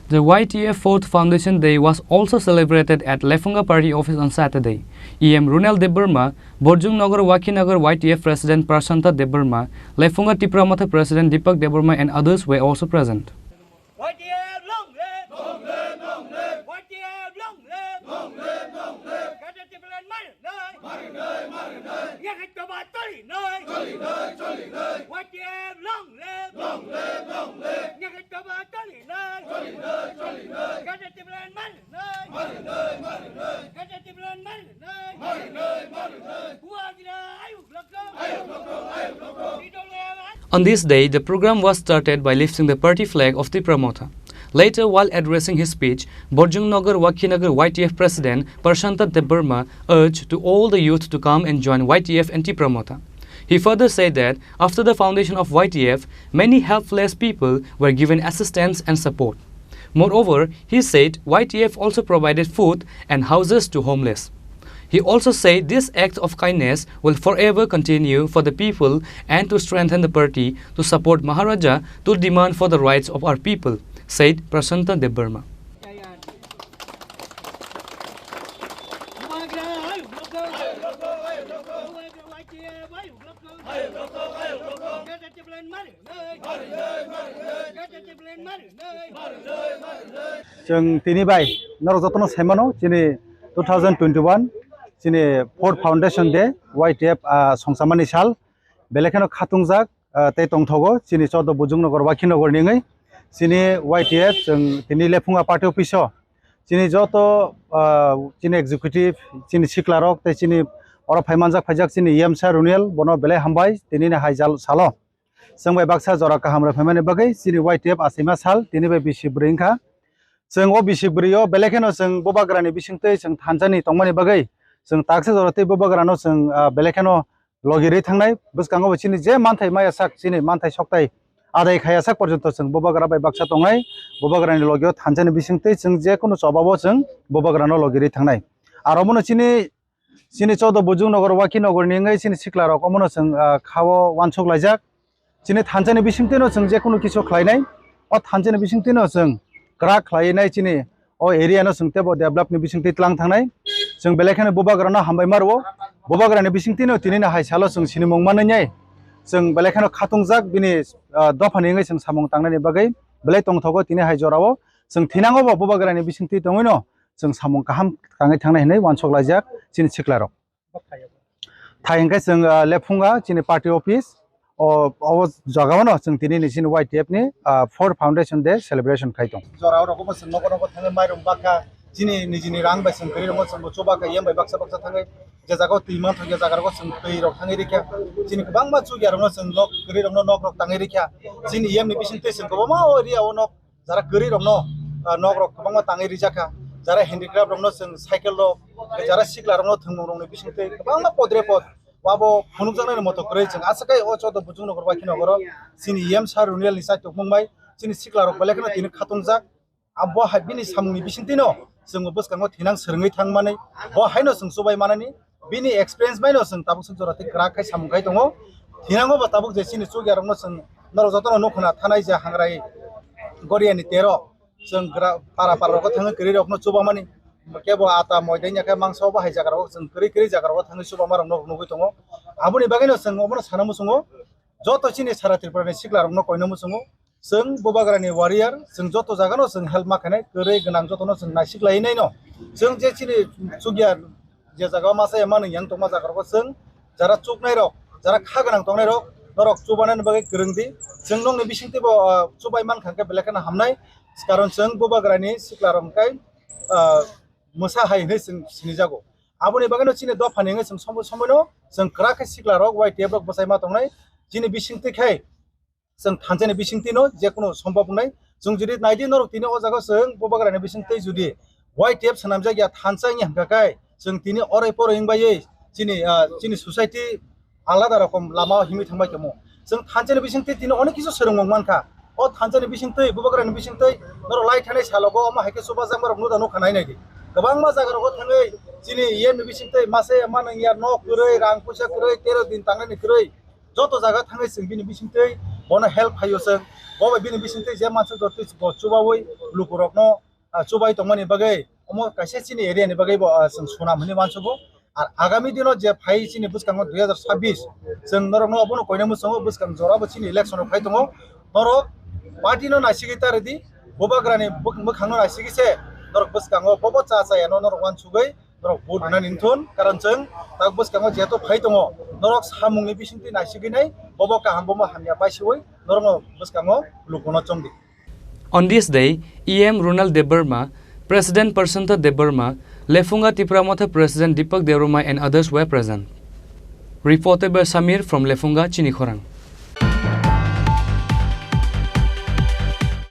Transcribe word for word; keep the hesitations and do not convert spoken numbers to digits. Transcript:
The Y T F fourth Foundation Day was also celebrated at Lefunga Party office on Saturday. E M Runel Debbarma, Borjung Nagar Wakinagar Y T F President Prashanta Debbarma, Lefunga Tipra Motha President Deepak Debbarma and others were also present. Y T F long live! Long live, long live! Y T F long live! Long live, long live! Kata tipilan mari nai! Mari nai, mari nai! Yang kata ba tali nai! Tali nai, tali nai! Y T F long live! Long live, long live! Yang kata ba tali nai! Tali nai, tali nai! Kata tipilan mari nai! Mari nai, mari nai! Kata tipilan mari nai! Mari nai, mari nai! Buagra ayuk lokong! Ayuk lokong, ayuk lokong! Idol yang On this day, the program was started by lifting the party flag of Tipra Motha. Later, while addressing his speech, Borjung Nagar Wakinagar Y T F President Prashanta Debbarma urged to all the youth to come and join Y T F and Tipra Motha. He further said that after the foundation of Y T F, many helpless people were given assistance and support. Moreover, he said Y T F also provided food and houses to homeless. He also said this act of kindness will forever continue for the people and to strengthen the party to support Maharaja to demand for the rights of our people, said Prashanta Debbarma. Chwng tini bai norok jotono saimano chini two thousand twenty-one chini fourth foundation day Y T F, ah, songchamani sal, belai kheno khatungjak, ah, tei tongthogo chini chodo Bujung Nagar, Wakhi Nagar ni wngwi chini Y T F chwng tini Lephunga party office o chini joto, ah, chini executive, chini siklarok tei chini oro phaimanjak phaijak chini E M sir Runel, bono belai hambai tinini hai jal salo. Chwng bai baksa jora kaham rwphaimani bagwi chini Y T F achaima sal tini bai bisi bwrwi wngkha. Chwng o bisi bwrwi o belai kheno chwng bubagrani bisingtwi chwng thansa ni tongmani bagwi chwng taksa jora tei bubagrano chwng, ah, belai kheno logi rwi thangnai. Bwskango bo chini je manthai maya sak, chini manthai soktai adai khaya sak porjonto chwng bubagra bai baksa tongnai. Bubagrani logio thansa ni bisingtwi chwng je kunu choba bo chwng bubagrano logi rwi thangnai. Aro bono chini Chini chodo Bujung Nagar, Wakhi Nagar ni wngwi chini sikla rok omono chwng, ah, khao uansuk laijak. Chini thansa ni bisingtwi no chwng je kunu kisu khlainai. O thansa ni bisingtwi no chwng kwrak khlainai chini o area no chwng teibo develop ni bisingtwi tlang thangnai. Chwng belai kheno bubagra no hambai ma rwo. Bubagra ni bisingtwi no tini no hai salo chwng sinimung manwi nai. Chwng belai kheno khatungjak bini, ah, dopha ni wngwi chwng samung tangnani bagwi belai tongthogo tini hai jorao. Chwng thinango bo bubagra ni bisingtwi tongwi no chwng samung kaham tangwi thangnai hinwi uansuk laijak chini sikla rok. Thai hwnkhe chwng, ah, Lephunga chini party office o, o jagao no chwng tini ni chini Y T F ni, ah, fourth foundation day celebration khai tong. Jora o rok bo chwng nogo nogo thangwi mairum bakha chini nijini rang bai chwng kwrwi rok no chwng bo chuba kha yem bai baksa baksa thangwi je jaga o twi manthogo je jaga rok o chwng twi rok thangwi rikha chini kwbangma chukya rok no chwng nok kwrwi rok no nok rok tangwi rikha chini yem ni bising twi chwng kwbangma o area o nok jara kwrwi rokno, ah, nok rok kwbangma tangwi rijak kha, jara handicraft rokno chwng cycle rok, jara sikla rokno thwngmung rokni bisingtwi kwbangma podre pod wabo phunukjaknani moto kwrwi chwng aswk kai o chodo Bujung Nagar Wakhi Nagar o chini E M sir Runel ni chaitok mung bai chini sikla rok belai kheno tini khatungjak. Abo hai bini samungni bisingtwino chwng bwskango thinang swrwngwi thangmani, bo haino chwng chubai manani, bini experience baino chwng tabuk swk jora tei kwrak khai samung khai tongo. Thinango bo tabuk je chini chukya rokno chwng norok jotono nukho na thanai je Hangrai Goriani tero chwng gra-, para para rogo thangwi kwrwi rokno chubamani, kebo ata moidai ya khe mangso bo hai jaga rogo chwng kwrwi kwrwi jaga rogo thangwi chubama rokno nugwi tongo. Aboni bagwino chwng omono sana muchungo, joto chini sara Tripura ni sikla rokno koino muchungo. Chwng bubagrani warrior, chwng joto jagano chwng help ma khainai, kwrwi gwnang jotono chwng naisik lai naino. Chwng je chini chukya je jaga masa ya manu yang tongma jaga rogo chwng jara chuknai rok, jara kha gwnang tongnai rok, norok chubanani bagwi kwrwng di. Chwng nokni bisingtwi bo, ah, chubai man kha khe belai kheno hamnai, karon chwng bubagrani sikla rok hwnkhe, ah, mwsa hai hinwi chwng sinijago. Aboni bagwino chini dophani wngwi chwng somo-, somoino chwng kwrak khe sikla rok Y T F rok bwsai ma tongnai. Chini bisingtwi khai chwng thansa ni bisingtwi no je kunu sombhob wngnai. Chwng jodi nai di norok tini o jaga chwng bubagra ni bisingtwi jodi Y T F swnamjak ya thansa wngya hwnkha khe chwng tini orai porai wng baiwi chini, ah, chini society alada rokom lama o himwi thangbai tongmo. Chwng thansa ni bisingtwi tini onek kisu swrwngmung mankha. O thansa ni bisingtwi bubagra ni bisingtwi norok lai thanai salogo omo hai khe chubajakma rok nuda nukha nai nai di. Kwbangma jaga rogo thangwi chini yen ni bisingtwi masa ya manung ya nok kwrwi rang puisa kwrwi tero din tangnai ni kwrwi. Joto jaga thangwi chwng bini bisingtwi bono help phaio chwng. Bo bai bini bisingtwi je mansa jotwi bo chubawi lukurokno, ah, chubai tongmani bagwi omo kaisa chini area ni bagwi bo, ah, chwng swnam hwnwi mansugo. Ar agami dino je phai chini bwskango dui hazar sabbish, chwng norokno obono koina mwsongo bwskang jora bo chini election rok phai tongo. Norok party no naisigwi ta rwdi, bubagrani bwk-, mwkhang no naisigwi se norok bwskango bobo cha cha yano norok wansugwi norok vote rwnani thun, karon chwng tak bwskango jeto phai tongo, norok samungni bisingtwi naisigwi nai, bobo kaham bomo hamya paisiwi norokno bwskango lukuno chongdi. On this day, E M Ronald Debbarma, President Prashanta Debbarma, Lefunga Tipra Motha President Deepak Debbarma and others were present. Reported by Samir from Lefunga, Chini Khorang.